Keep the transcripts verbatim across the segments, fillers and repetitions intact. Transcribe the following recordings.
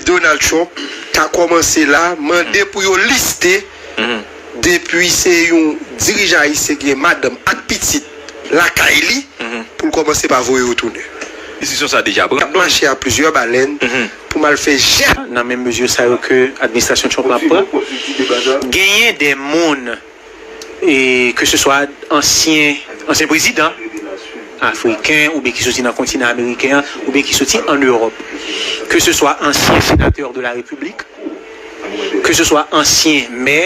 Donald Trump ta kòmanse la, mande pou yo liste depi se yon dirijan ayisyen ki gen madanm ak pitit lakay li, pou l kòmanse pa voye yo tounen. Desizyon sa deja pran. Ap mache a plizyè balèn pou m al fè jèt. Nan menm mezi sa yo ke administrasyon Trump la pran, genyen de moun, e ke se swa ansyen, ansyen prezidan afriken, oubyen ki soti nan kontinan ameriken an, oubyen ki soti ann Ewòp, ke se swa ansyen senatè de la repiblik, ke se swa ansyen mè,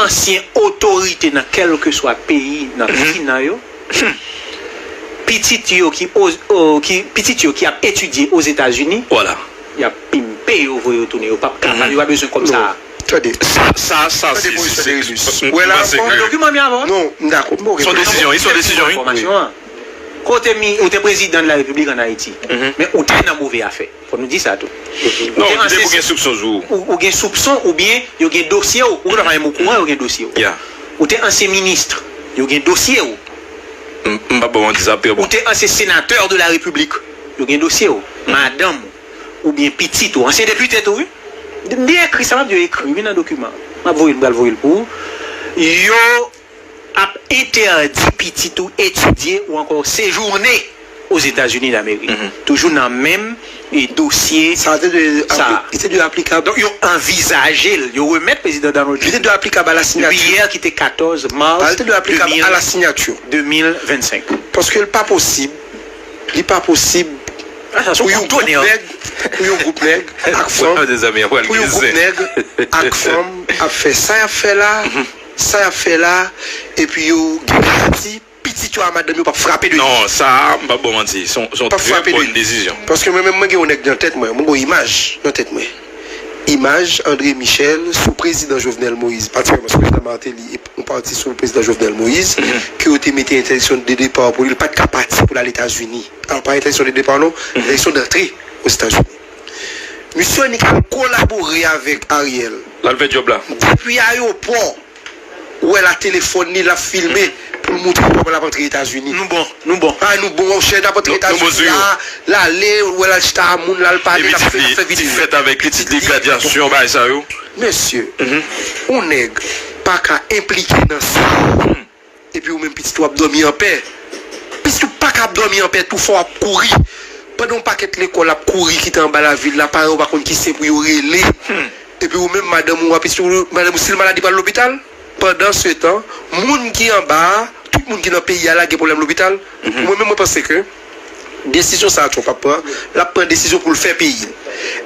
ansyen otorite nan kèlkeswa peyi nan kontinan yo, pitit yo ki, o, o, ki, pitit yo ki ap etidye Ozetazini, y ap pimpe yo, voye yo tounen, yo p ap kapab, yo pa bezwen kòb sa a. Tande. Sa, sa, sa, se, se, se, m, m panse ke nan dokiman m ye avan. Non, m dakò. M ok. Se yon desizyon, wi, se yon desizyon, wi. Enfòmasyon an. Kote mi, ou te prezidan de la repiblik ann Ayiti, men ou te nan move afè. Fò nou di sa tou. Non, ou te pou gen soupson sou ou. Ou, ou gen soupson oubyen yo gen dosye w. Ou genlè pa menm okouran yo gen dosye w. Ou te ansyen minis, yo gen dosye w. M, m p ap ba w manti, sa ap trè bon. Ou te ansyen senatè de la repiblik, yo gen dosye w. Madanm ou, oubyen pitit ou, ansyen depite tou, wi. M byen ekri sa, m ap di yo ekri, wi, nan dokiman. M ap voye l, m pral voye l pou ou. Yo ap entèdi pitit ou etidye ou ankò sejounen Ozetazini Damerik. Toujou nan menm, e, dosye sa. Sa te dwe apli-, li te dwe aplikab. Donk, yo anvizaje l, yo remèt prezidan Donald Trump. Li te dwe aplikab a la sinyati. Depi yè ki te katòz mas de mil, de mil vennsenk. Paske l pa posib, li pa posib pou yon gwoup nèg, pou yon gwoup nèg ak fanm, pou yon gwoup nèg ak fanm ap fè sa y ap fè la, sa y ap fè la, epi yo gen garanti pitit yo a madanm yo p ap frape de li. Non, sa a, m p ap ba w manti, se yon, se yon trè bòn desizyon. Paske mwen menm, mwen gen yon nèg nan tèt mwen, mwen gen yon imaj nan tèt mwen. Imaj André Michel sou prezidan Jovenel Moïse, patikilyèman sou prezidan Martelly, e yon pati sou prezidan Jovenel Moïse, ke yo te mete entèdiksyon de depa pou li, li pa t ka pati pou l al Etazini. Alò, pa entèdiksyon de depa, non, entèdiksyon dantre Ozetazini. Misye annik al kolabore avèk Ariel. L al fè djòb la. Depi ayewopò, ou wè l a telefòn li, l ap filme pou l montre kòman l ap antre Etazini. Nou bon, nou bon. A, nou bon, monchè, n ap antre Etazini la, l ale, ou wè l al chita a moun, l al pale, l ap fè, l ap fè videyo. Ti fèt avèk pitit li, gradyasyon, bagay sa yo. Mesye, yon nèg pa ka enplike nan sa. Epi ou menm pitit ou ap dòmi anpè. Pitit ou pa ka ap dòmi anpè, tou fò ap kouri. Pandan yon pakèt lekòl ap kouri kite anba lavil la, paran yo pa konn ki sen pou yo rele. Epi ou menm madanm ou a pitit ou, madanm ou si l malad li pral lopital. Pandansetan, moun ki anba a, tout moun ki nan peyi a la gen pwoblèm lopital. Mwen menm mwen panse ke desizyon sa a Trump ap pran, l ap pran desizyon pou l fè peyi l.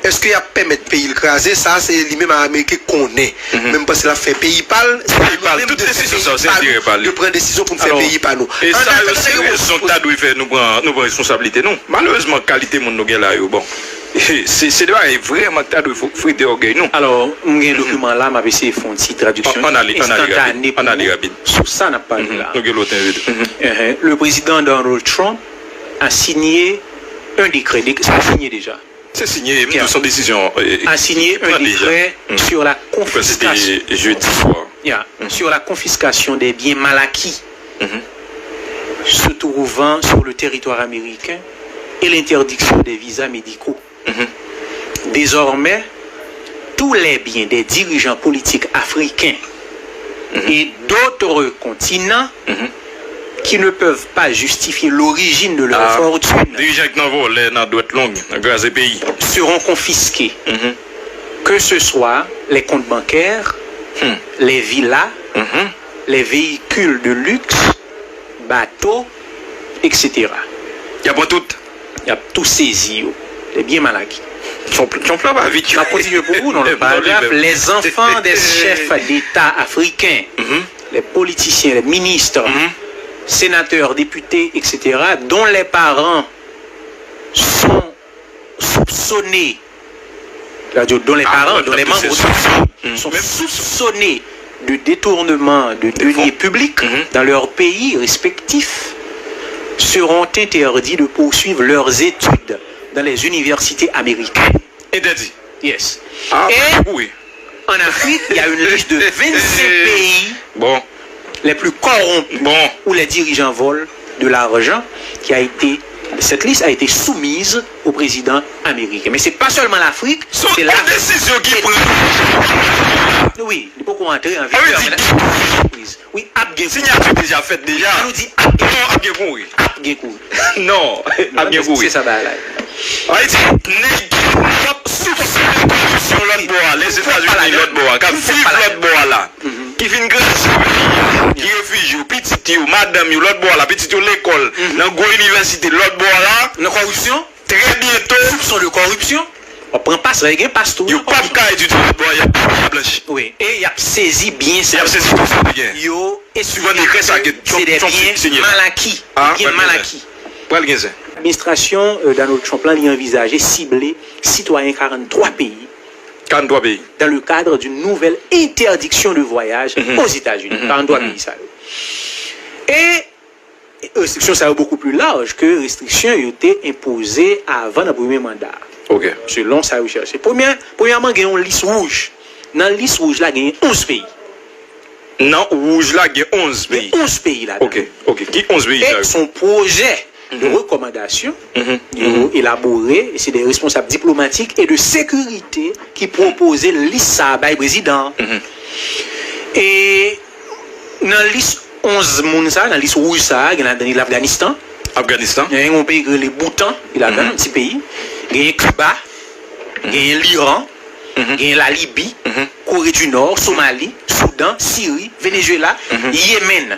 Èske y ap pèmèt peyi l kraze? Sa a se li menm ak Ameriken konnen. Men m panse l ap fè peyi pa l, se a nou menm de fè peyi pa nou, de pran desizyon pou n fè peyi pa nou. E sa yo se rezon k ta dwe fè nou pran, nou pran responsablite nou. Malerezman, kalite moun nou gen la yo, bon, se, se de bagay vrèman k ta dwe fo-, frite ògèy nou. Alò, m gen dokiman la, m ap eseye fè yon ti tradiksyon enstantane pou nou sou sa n ap pale la. Nou gen lòt envite. Le président Donald Trump a signé un décret. Dek-, sa siyen deja. Se siyen, m di w se yon desizyon, e, a signé un décret sur la confiscation. Jedi swa. Yeah, sur la confiscation des biens mal acquis se trouvant sur le territoire américain et l'interdiction des visas médicaux. Désormais, tous les biens des dirigeants politiques africains et d'autres continents qui ne peuvent pas justifier l'origine de leur fortune dirijan k nan vòlè, nan dwèt long, nan kraze peyi, seront confisqués. Que ce soit les comptes bancaires, les villas, les véhicules de luxe, bato, et cetera. Y ap pran tout. Y ap tou sezi yo. Lè byen mal aki. Trump, Trump la pa vit. M ap kontinye pou ou nan lòt paragraf. Les enfants des chefs d'État africains, les politiciens, les ministres, sénateurs, députés, et cetera, dont les parents sont soupçonnés, c'est-à-dire dont les parents, dont les membres sont soupçonnés de détournement de deniers publics dans leurs pays respectifs, seront interdits de poursuivre leurs études dans les universités américaines. Entèdi. Yes. Et en Afrique, il y a une liste de vingt-cinq pays les plus corrompus où les dirigeants volent de l'argent qui a été Cette liste a été soumise au président américain. Men se pa sèlman Lafrik, se Lafrik. Se yon desizyon ki pran. Wi, li poko antre an vigè, men la. Wi, ap gen kouri. Sinyati deja fèt deja. An nou di ap gen kouri. Non, ap gen kouri. Ap gen kouri. Se sa bagay la. Ayiti, nèg k ap soupsone koripsyon lòt bò a, Lèzetazini lòt bò a, k ap viv lòt bò a la, ki vin kraze peyi a, ki refijye yo, pitit yo, madanm yo, lòt bò a la, pitit yo lekòl, nan gwo inivèsite, lòt bò a la. Nan koripsyon? Trè byento. Soupçon de corruption. W ap pran pas, lè gen pas tou. Yo p ap ka etidye lòt bò a, y ap blanchi. Wi, e y ap sezi byen sa. Y ap sezi tout sa ki gen. Yo esplike ke se de byen mal aki. Byen mal aki. Pral gen zen. Administrasyon, euh, Donald Trump la, li anvizaje sible sitwayen karannntwa peyi. Karannntwa peyi. Dans le cadre d'une nouvelle interdiction de voyage aux États-Unis. Karannntwa peyi sa yo. E restriksyon sa yo beaucoup plus large ke restriksyon yo te enpoze avan nan premye manda. Ok. Selon sa yo chèche. Premyè, premyèman, gen yon lis wouj. Nan lis wouj la, gen onz peyi. Nan wouj la, gen onz peyi. Gen onz peyi ladan. Ok, ok. Ki onz peyi sa yo? E se yon pwojè de rekòmandasyon yo elabore, e se de responsab diplomatik e de sekirite ki pwopoze lis sa a bay prezidan an. E nan lis onz moun sa a, nan lis wouj sa a, gen ladan li Lafganistan. Afganistan. Gen yon peyi ki rele Boutan, ki ladan, yon ti peyi. Genyen Kiba, genyen Liran, genyen Lalibi, Kore di Nò, Somali, Soudan, Siri, Venezuela, Yemen.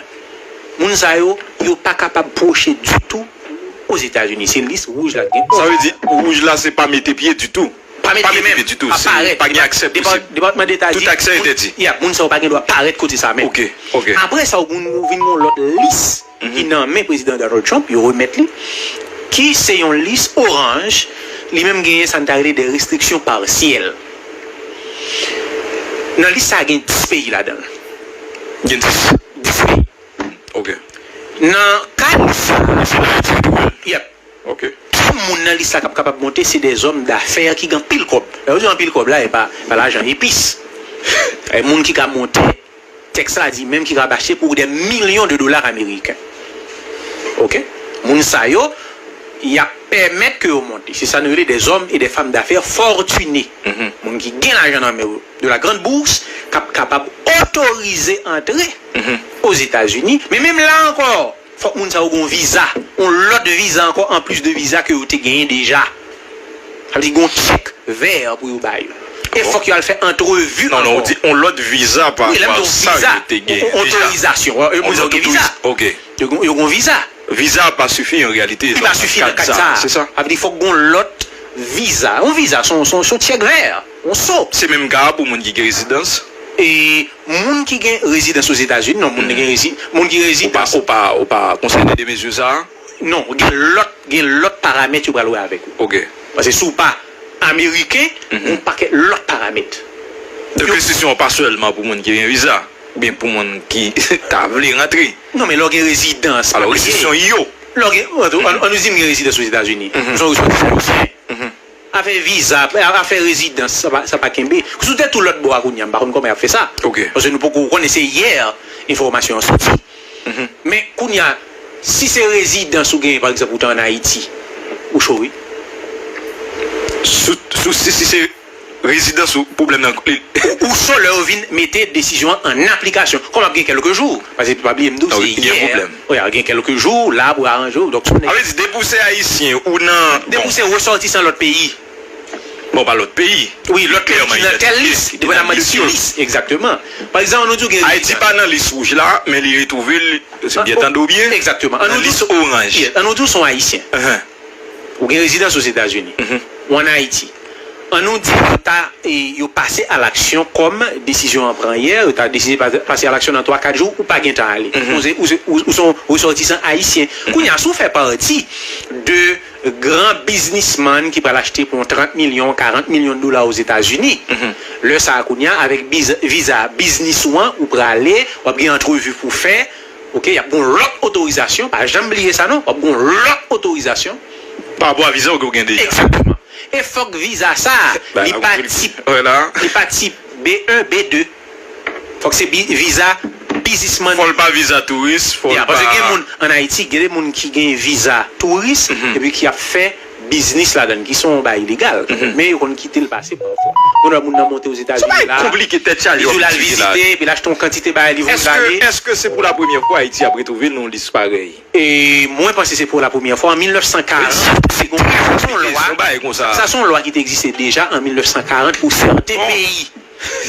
Moun sa yo, yo pa kapab pwoche ditou Ozetazini. Se lis wouj la gen. Sa vle di, wouj la se pa mete pye ditou. Pa mete pye ditou. Pa parèt. Pa gen aksè posib. Depatman Deta di, tout aksè entèdi. Moun sa yo pa gen dwa parèt kote sa menm. Ok, ok. Apre sa, ou vin yon lòt lis ki nan men prezidan Donald Trump, yo remèt li, ki se yon lis oranj, li menm genyen sa n ta rele de restriksyon pasyèl. Nan lis sa a gen dis peyi ladan l. Gen dis. Dis peyi. Ok. Nan ka lis sa a, yep. Ok. Tout moun nan lis la k ap kapab monte, se de zòm dafè ki gen anpil kòb. Lè yo di anpil kòb la, e pa, pa lajan epis. E moun ki ka monte, tèks la di menm ki ka mache pou des millions de dollars américains. Ok? Moun sa yo, y ap pèmèt ke yo monte. Se sa nou rele des hommes et des femmes d'affaires fortunés. Moun ki gen lajan nan men yo, de la grande bourse, k ap kapab otorize antre Ozetazini. Men menm la ankò, fòk moun sa yo gon viza. Yon lòt viza ankò, anplis de viza ke yo te genyen deja. Sa vle di gon chèk vè pou yo ba yo. E fòk yo al fè antrevi ankò. Non, non, ou di yon lòt viza pa rapò a sa yo te genyen deja. Otorizasyon. Yo gon viza. Ok. Yo gon, yo gon viza. Viza a pa sifi an reyalite. Li pa sifi nan kad sa a. Se sa. Sa vle di fòk gon lòt viza. Yon viza, se yon, se yon, se yon chèk vè. Yon so. Se menm ka a pou moun ki gen rezidans? E moun ki gen rezidans Ozetazini, non, moun ki gen rezi-, moun ki rezidans. Ou pa, ou pa, ou pa konsène de mezi sa a? Non, gen lòt, gen lòt paramèt yo pral wè avèk ou. Ok. Paske si w pa ameriken, gon pakèt lòt paramèt. Donk, restriksyon an pa sèlman pou moun ki gen viza, oubyen pou moun ki ta vle rantre. Non, men lè w gen rezidans, alò, restriksyon yo. Lè w gen, an, an, an nou di m gen rezidans Ozetazini, m se yon resòtisan ayisyen. Afè viza, afè rezidans, sa pa, sa pa kenbe. Si w te tou lòt bò a kounye a, m pa konn kòman y ap fè sa. Ok. Paske nou poko konnen, se yè enfòmasyon an soti. Men kounye a, si se rezidans ou genyen, pa egzanp, ou te ann Ayiti, ou cho wi. Sou, sou, si, si se rezidans ou, pwoblèm nan, li, ou, ou cho lè yo vin mete desizyon an an aplikasyon. Kòm ap gen kèlke jou, paske pa bliye m di w, se yè. Wi, gen kèlke jou, la pou aranje w. Donk, si w nèg. Sa vle di, depi w se ayisyen, ou nan, depi w se resòtisan lòt peyi. Bon, pa lòt peyi. Wi, lòt peyi ki nan tèl lis, depandaman de ki lis, egzakteman. Pa egzanp, nou di w gen rezidans. Ayiti pa nan lis wouj la, men li retwouve l, si m byen tande w byen, egzakteman, nan lis oranj. An nou di w se yon ayisyen. Ou gen rezidans Ozetazini. Ou ann Ayiti. An nou di yo ta, e, yo pase a laksyon kòm desizyon an pran yè, yo ta deside pa-, pase a laksyon nan twa, kat jou, ou pa gen tan ale. Ou se, ou se, ou, ou se yon resòtisan ayisyen. Kounye a, si w fè pati de gran biznismann ki pral achte pou yon trant milyon, karant milyon dola Ozetazini, lè sa a, kounye a, avèk biz-, viza biznis ou an, ou prale, w ap gen antrevi pou fè, ok, y ap gen yon lòt otorizasyon, pa janm bliye sa non, w ap gen yon lòt otorizasyon. Pa rapò a viza w ke w gen deja. Egzakteman. E fòk viza sa a, li pa tip, li pa tip B un, B deux. Fòk se bi-, viza biznismann. Fò l pa viza touris, fò l pa. Ya, paske gen moun ann Ayiti, gen de moun ki gen viza touris, epi ki ap fè biznis ladan l, ki se yon bagay ilegal. Men yo konn kite l pase pafwa. Moun nan, moun nan monte Ozetazini la, konplike, tèt chaje, li di w l al vizite, epi l achte yon kantite bagay, li voye l ale. Èske se pou la premyè fwa Ayiti ap retwouve l nan yon lis parèy? E mwen panse se pou la premyè fwa. An mil nèf san karant, se yon lwa, sa se yon lwa ki te egziste deja an mil nèf san karant pou sèten peyi.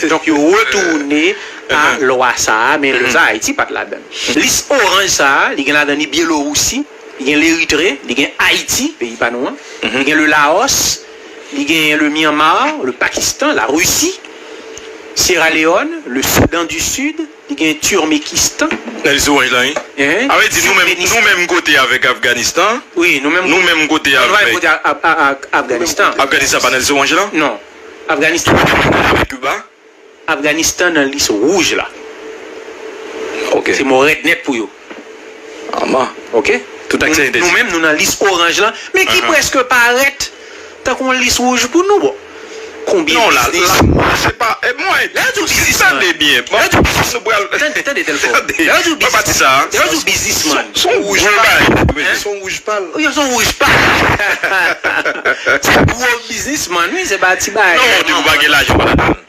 Donk, yo retounen a lwa sa a, men lè sa a, Ayiti pa t ladan l. Lis oranj sa a, li gen ladan li Byelorisi, li gen Leritre, li gen Ayiti, peyi pa nou an, li gen le Laos, li gen le Myanmar, le Pakistan, la Risi, Sierra Leone, le Soudan du Sud, li gen Turkmenistan. Nan lis oranj lan, wi. Sa vle di nou menm, nou menm kote avèk Afganistan. Wi, nou menm, nou menm kote avèk. Afganistan. Afganistan pa nan lis oranj lan? Non. Afganistan. Avèk Kiba? Afganistan nan lis wouj la. Ok. Se mò rèd nèt pou yo. Ama. Ok? Tout aksè entèdi. Nou menm, nou nan lis oranj lan, men ki prèske parèt tankou yon lis wouj pou nou, bon. Konbyen biznis? Non, la, la, se pa, e, mwen, lè yo di w biznisman, tande byen. Lè yo di w biznisman, tande, tande tèl fò. Lè yo di w biznisman, lè yo di w biznisman. Se yon wouj pal. Se yon wouj pal. Wi, se yon wouj pal. Se gwo biznisman, wi, se pa ti bagay. Non, depi w pa gen lajan, w pa ladan l.